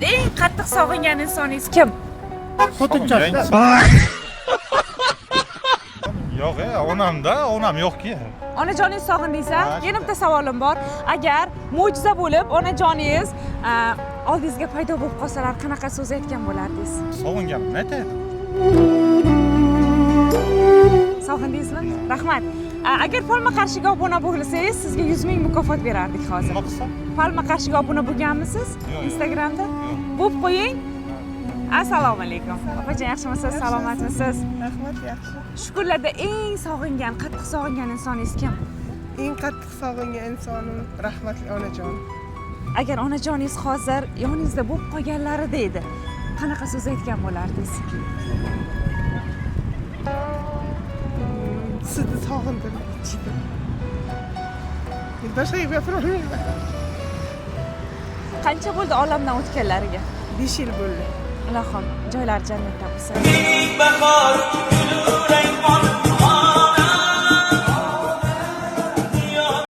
Eng qattiq sog'ingan insoningiz kim? Xotinchasi. Yo'q, onamda, onam yo'qki. Onajoningiz sog'indingiz a? Ha, Yana bitta savolim bor. Agar mo'jiza bo'lib onajoningiz oldingizga paydo bo'lib qolsalar, qanaqa so'z aytgan bo'lardingiz? Sog'inganimni aytaydim. Sog'indingizmi? Rahmat. Agar Palma Qarshiga obuna bo'lsangiz, sizga 100 ming mukofot berardik hozir. Nima qilsam? Palma Qarshiga obuna bo'lganmisiz? Yo'q. Instagramda? Yo'q. Bo'lib qo'ying. Assalomu alaykum. Opajon, yaxshimisiz? Salomatmisiz? Rahmat, yaxshi. Shu kunlarda eng sog'ingan, qattiq sog'ingan insoningiz kim? Eng qattiq sog'ingan insonim rahmatli onajonim. Agar onajoningiz hozir yoningizda bo'lib qolganlarida edi, qanaqa so'z aytgan bo'lardingiz? Sizni sog'indim ichida. Boshqa gap gapirolmayman. Qancha bo'ldi olamdan o'tganlariga? 5 yil bo'ldi. Ilohim, joylari jannatda bo'lsin. Bahor.